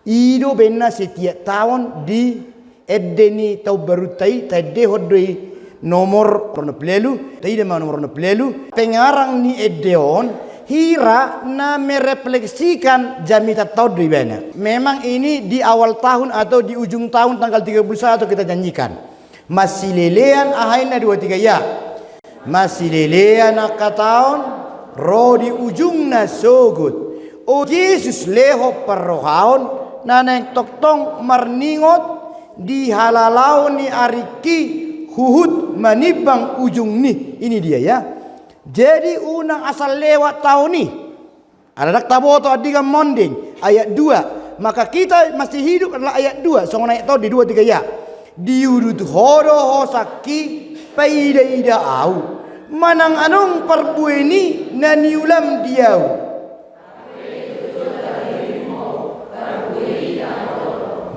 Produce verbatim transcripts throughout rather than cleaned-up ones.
I do baenna setiap taon di ende ni taon barunta i, taendehon do i nomor onom pulu ualu, taida ma nomor onom pulu ualu. Pengarang ni ende on, hira na merefleksikan jamitanta on do ibana. Memang ini di awal tahun atau di ujung tahun tanggal tiga puluh satu kita janjikan. Masilelean aha inna dua tiga ya. Masilelean angka taon, ro di ujungna sogot. O Jesus, lehon parrohaon, na naeng tongtong marningot di halalaon ni aringki huhut manimbang ujungni. Ini dia ya. Jadi unang asal lewat taon i. Ala ndang taboto andigan monding, ayat dua. Maka kita masih hidup adalah ayat dua, songon ayat tolu di dua tiga ya. Diudut ho do hosangki, paidaida ahu. Manang adong parbue ni na niulam di ahu.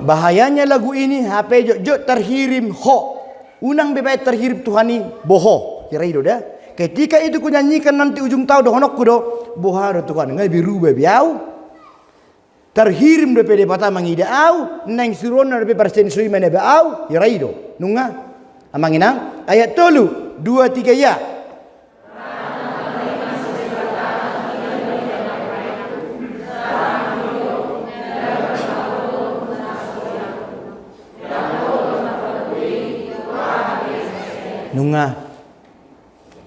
Bahayanya lagu ini, hape jotjot terhirim ho. Unang be baen terhirim Tuhan i boho, hira i do da. Ketika itu kunyanyikan nanti ujung tahun dohononku do, boha do Tuhan, nga berubah be ahu. Terhirim dope Debata mangida ahu, naeng suruonna dope parsenso i manaba ahu, hira i do. Nunga, amang inang, ayat tolu, dua tiga ya. Nunga.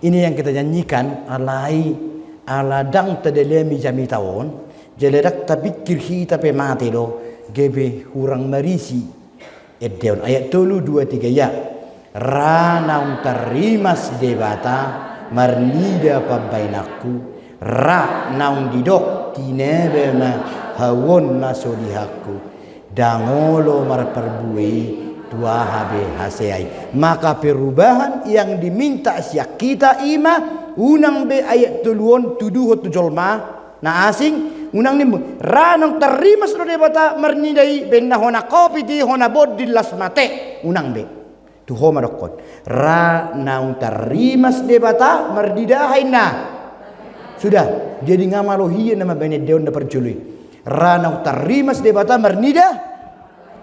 Ini yang kita janjikan, alai ala ndang tadalami jamita on, jala ndang tapikir hita pe mate do, gabe hurang marisi. Ende on, ayat tolu, dua tiga ya. Ra naung tarrimas Debata marnida pambaenanku, ra naung didok tinaba ma ahu on na so dihaku. Ndang olo marparbue i tu aha be hasea i. Maka perubahan yang diminta sian hita i ma, unang be ayat tolu on tuduhon tu jolma na asing, unang nimmu. Ra naung tarrimas do Debata marnida i, baenna hona kopit i, hona bonding las mate. Unang be. Tu ho ma dokkon. Ra naung tarrimas Debata marnida aha inna. Sudah, jadi nga malo hian nama baen ende on na parjolo i. Ra naung tarrimas Debata marnida.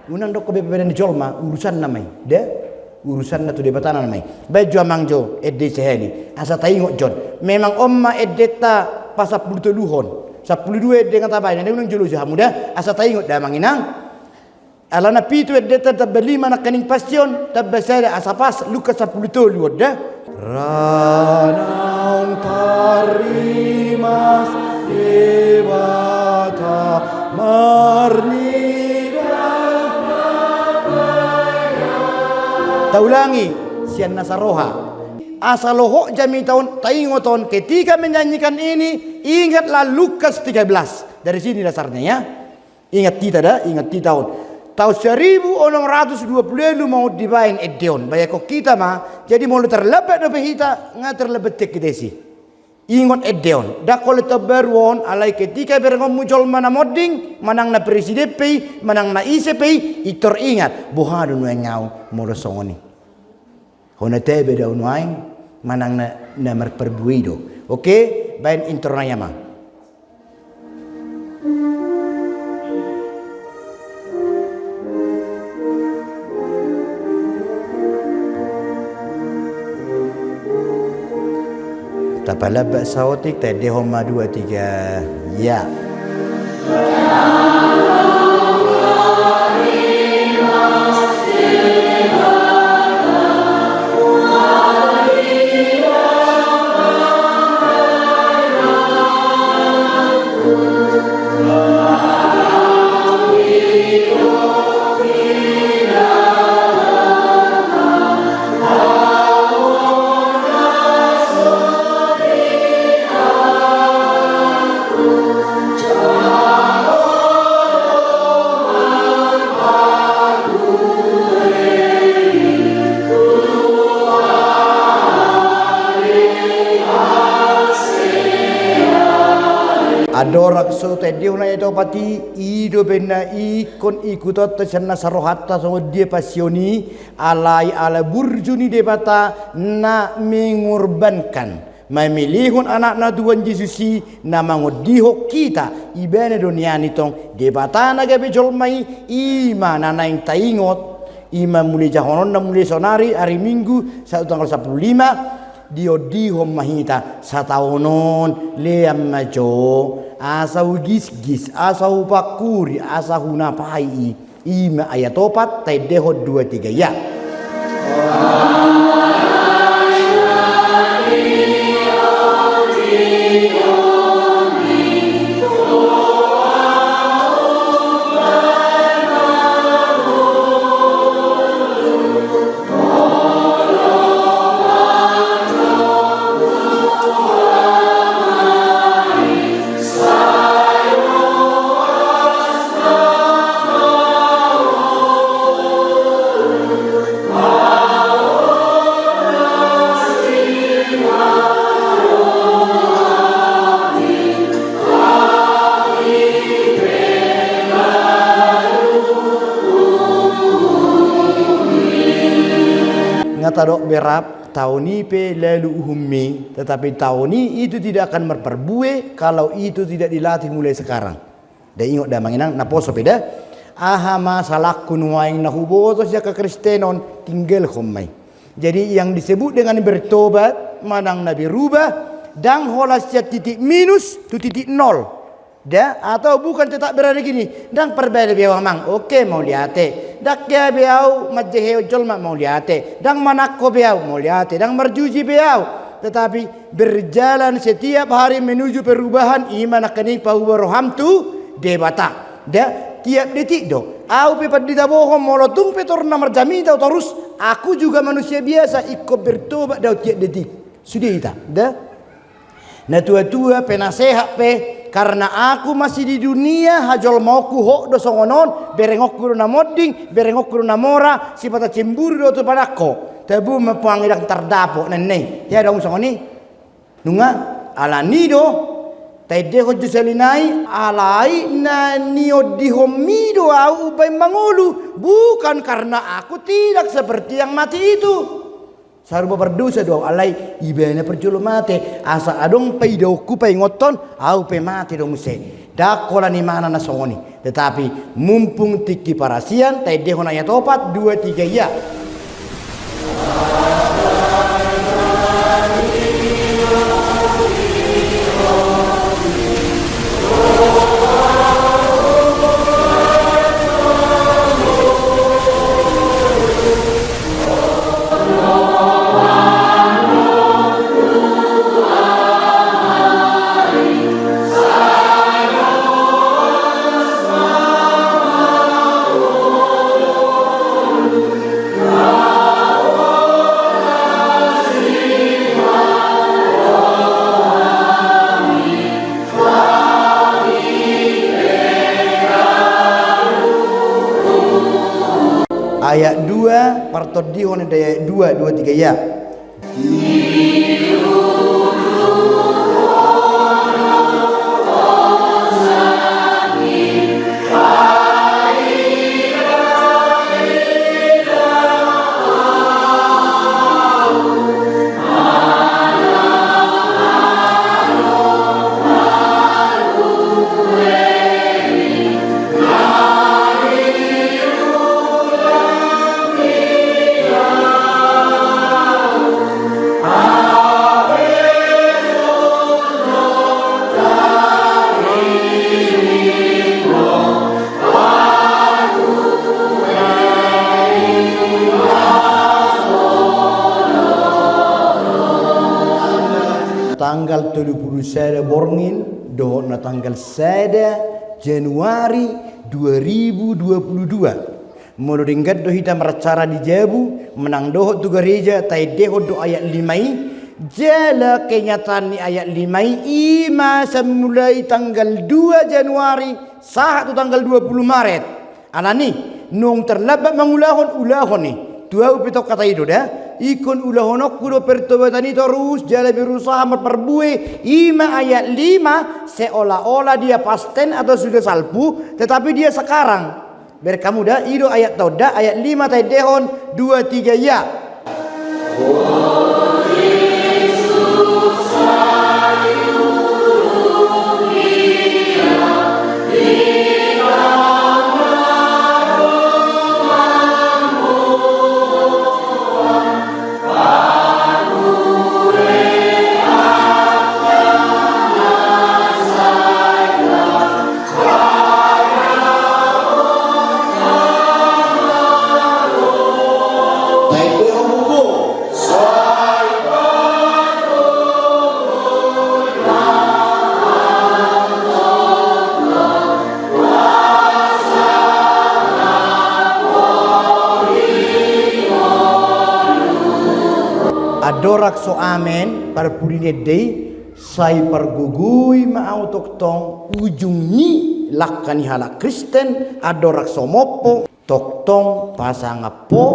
Unang dokkon be pabaenan ni jolma, urusanna ma i. Da? Urusanna tu Debatana ma i. Baen jo amang jo, ende sahali. Asa taingot jo on. Memang on ma endenta pasampulu toluhon. Sampulu dua ende nga tabaen, ende unang jolo jo hamu da. Asa taingot da amang inang. Alana pitu endenta tamba lima nangkaning Pasion, tamba sada asa pas Lukas sampulu tolu on da. Ra naung tarrimas Debata marnida. Taulangi, sian na saroha. Asa lohot jamita on, taingot on, ketika menyanyikan ini, ingatlah Lukas tiga belas. Dari sini dasarnya ya. Ingat hita da, ingat hita on. Taon saribu onom ratus dua pulu ualu ma on dibaen ende on. Bayangkon hita ma, jadi molo terlambat dope hita, nga terlambat tiak hita isi. Ingot ende on, ndang holan taon baru on, alai ketika berengonmu jolma na monding, manang na presiden pe i, manang na ise pe i, pintor ingat, boha do nuaeng ahu molo songon i. Hona tebe do ahu nuaeng, manang na, na marparbue i do. Oke, baen intro nai amang. Tapalambak saotik, taendehon ma dua tiga, ya. Andorang so taendehon ayat opat i, i do baenna ingkon ikutonta sian na sarohanta songon dia Pasion i, alai ala burju ni Debata na mengorbankan. Mamelehon anakna Tuhan Jesus i na mangondihon hita, ibana do nian i tong Debata na gabe jolma i, i ma na naeng taingot, i ma mule jahononna mule saonari, ari Minggu, sahat tu tanggal sampulu lima, diondihon ma hita, sataon on, lean ma jo, asa hugisgis, asa hupangkuri, asa hunapai i. I ma ayat opat, taendehon dua tiga ya. Nga tadok berap, taon i pe lalu uhummi, tetapi taon i itu tidak akan marparbue kalau itu tidak dilatih mulai sekarang. Da ingot da manginang, na poso pe da. Aha ma salangku nuaeng na huboto sian hakristenon, tinggalhon ma i. Jadi yang disebut dengan bertobat, manang na berubah, ndang holan sian titik minus tu titik nol. Da, atau bukan tetap berada gini, ndang parbada be au amang, oke mauliate. Ndang hea be au manjehehon jolma mauliate. Ndang manangko be au mauliate, ndang marjuji be au. Tetapi berjalan setiap hari menuju perubahan, i ma nangkining paubah roham tu Debata. Da, tiap detik do. Au pe pandita bohon molo tung pe torus na marjamita au torus, aku juga manusia biasa, ingkon bertobat do au tiap detik. Sude hita, da. Natuatua, penasehat pe, karena aku masih di dunia, hajolmaonku hot do songon on, berengonku do na monding, berengonku do na mora, sipata cemburu do tu panangko. Tabu ma puang idang tardapot, nennei. Hea do songon i. Nunga, alani do, taendehon jo sahali nai, alai na niondihonmi do au umbahen mangolu, bukan karena aku tidak seperti yang mati itu. Sarupa pardosa do au, alai ibana parjolo mate, asa adong paidaonku paingothon, au pe mate do muse. Ndang holan imana na songon i. Tetapi mumpung tingki parasian, taendehon ayat opat, dua, tiga, ia. Ayat dua, partondihon ende ayat dua, dua, tiga, ia. Tanggal tolu pulu sada borngin, dohot na tanggal sada Januari dua ribu dua puluh dua. Molo denggan do hita maracara di jabu, manang dohot tu gareja, taendehon do ayat lima i, jala kenyataan ni ayat lima i, i ma sian mulai tanggal dua Januari, sahat tu tanggal dua pulu Maret. Alani, nung tarlambat mangulahon, ulahon i. Tu au pe tong hata i do da. Ingkon ulahononku do pertobatan i torus, jala berusaha marparbue, i ma ayat lima, seolah-olah dia past tense atau sudah salpu, tetapi dia sekarang. Berkamu da, i do ayat tanda, ayat lima taendehon, dua, tiga, ia. Andorang so amen, parpudi ni ende i, sai pargogoi ma ahu tongtong ujung ni langka ni halak Kristen, andorang so mompo, tongtong pasangap ho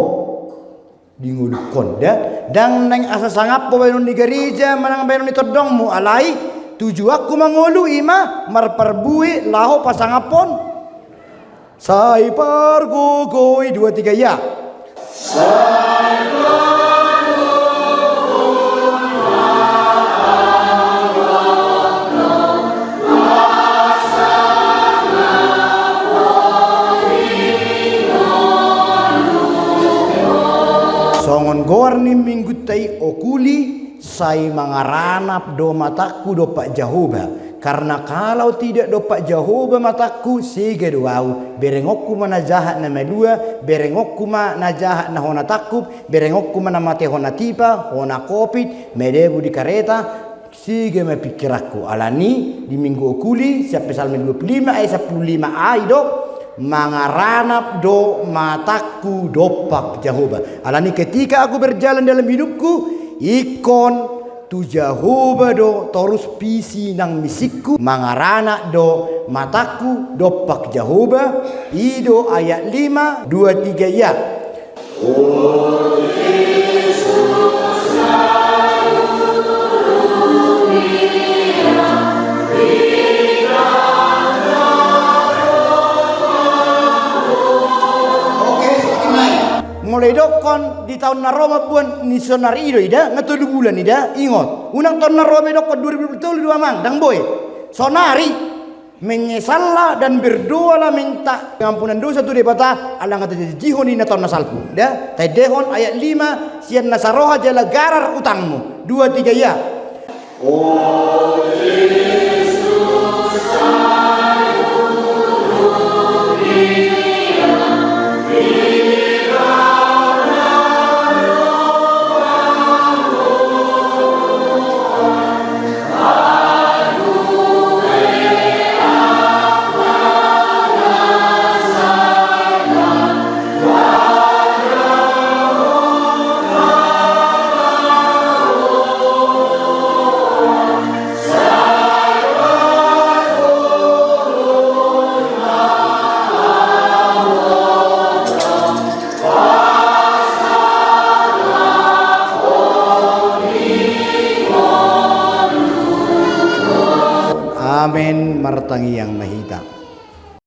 di ngolungkon, da. Ndang naeng asa sangap ho bahenon ni gareja manang bahenon ni tondongmu, alai tujuanku mangolu i ma marparbue laho pasangaphon. Sai pargogoi, dua tiga, ia. Songon goar ni minggunta i, okuli, sai mangaranap do matangku dompak Jahowa. Karna kalau tidak dompak Jahowa matangku, sega do ahu. Berengonku ma na jahat na malua, berengonku ma na jahat na hona tangkup, berengonku ma na mate hona tipa, hona covid, madabu di kareta, sega ma pingkiranku. Alani di minggu okuli, sian Psalmen dua puluh lima ayat sampulu lima a i do, mangaranap do matangku dompak Jahowa. Alani ketika aku berjalan dalam hidupku, ingkon tu Jahowa do torus visi nang misingku, mangaranap do matangku dompak Jahowa, i do ayat lima, dua tiga, ia. Oke, so tinggal. Molo didokkon di taon na ro mamboan ni sonari i do i da, nga tolu bulan i da, ingot. Unang taon na ro be dokkon dua ribu dua puluh tolu do amang, ndang boi. Sonari, menyesallah dan berdoalah, minta pengampunan dosa tu Debata, ala nga tajanjihon i na taon na salpu. Da, taendehon ayat lima, sian na saroha jala garar utangmu. Dua tiga, ia. Amen. Martangiang ma hita.